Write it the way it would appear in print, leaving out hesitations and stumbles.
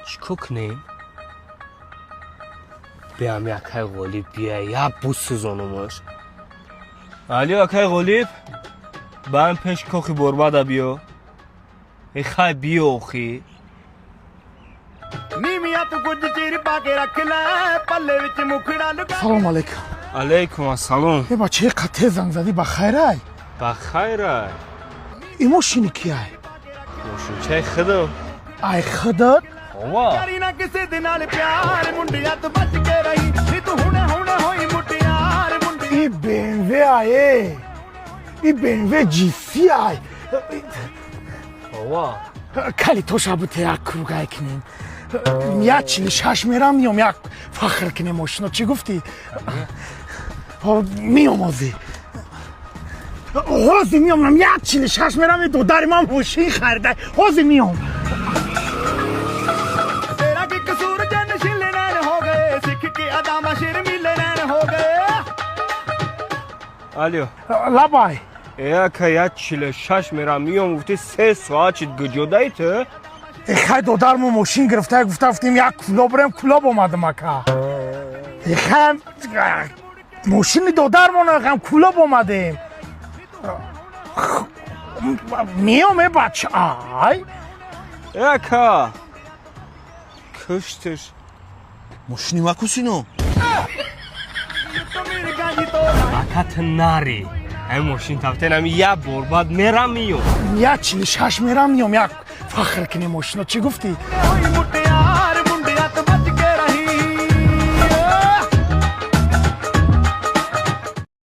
Чӣ кор кунем? Биям, якай Ғолиб бия, як бусӯзонумаш. Алё, акай Ғолиб, ба ҳам пеш кохи борбада биё. Эхай, биё охи. ਨੀਵੀਆਂ ਤੂੰ ਕੁਝ ਚਿਰ ਪਾ ਕੇ ਰੱਖ ਲੈ ਪੱਲੇ ਵਿੱਚ ਮੁਖੜਾ ਲੁਕਾ Салом алейкум. Алейкум ассалом. Э, бача, қате занг задӣ, ба хайрай? Ба хайрай. И мошини кияй? Мошинчаи худам. Ай худат? Ова. ਕਰੀ ਨਾ ਕਿਸੇ ਦੇ ਨਾਲ ਪਿਆਰ ਮੁੰਡਿਆ, ਤੂੰ ਬਚ ਕੇ ਰਹੀ ਨੀ, ਤੂੰ ਹੁਣੇ ਹੁਣੇ ਹੋਈ ਮੁਟਿਆਰ ਮੁੰਡਿਆ। И БМВ ае, и БМВ GC ай. Ова. Калитоша буте, як кругай кунем. 1:46 мерам, миём, як фахр кунем мошино. Чӣ гуфтӣ? Миём ҳозӣ, ҳозӣ миём. 1:46 мерам. Додари ман мошин харида, ҳозӣ миём. ਤੇਰਾ ਕੀ ਕਸੂਰ ਜੇ ਨਸ਼ੀਲੇ ਨੈਣ ਹੋ ਗਏ, ਸਿੱਖ ਕੇ ਅਦਾਵਾਂ ਸ਼ਰਮੀਲੇ ਨੈਣ ਹੋ ਗਏ। Алё. Лабай. Э, ака, 1:46 мерам, миём гуфти, 3 соат шид, гуҷодаи ту? Хай, додармо мошин гирифта, гуфта гуфтем, як Кӯлоб рем. Кӯлоб омадам, ака. Хай, мошини додармон ҳам Кӯлоб омадем. Миём, э, бача, ай. Э, ака, кушташ. Мошини ма кусино. ਤੂੰ ਮੇਰੀ ਗਾਂਜੀ ਤੋਂ Ака, ту нари, ай мошин тафтен, ами як бор баъд мерам, миём. 1:46 мерам, миём, як фахр кунем мошино. Чӣ гуфтӣ? ਹੋਈ ਮੁਟਿਆਰ।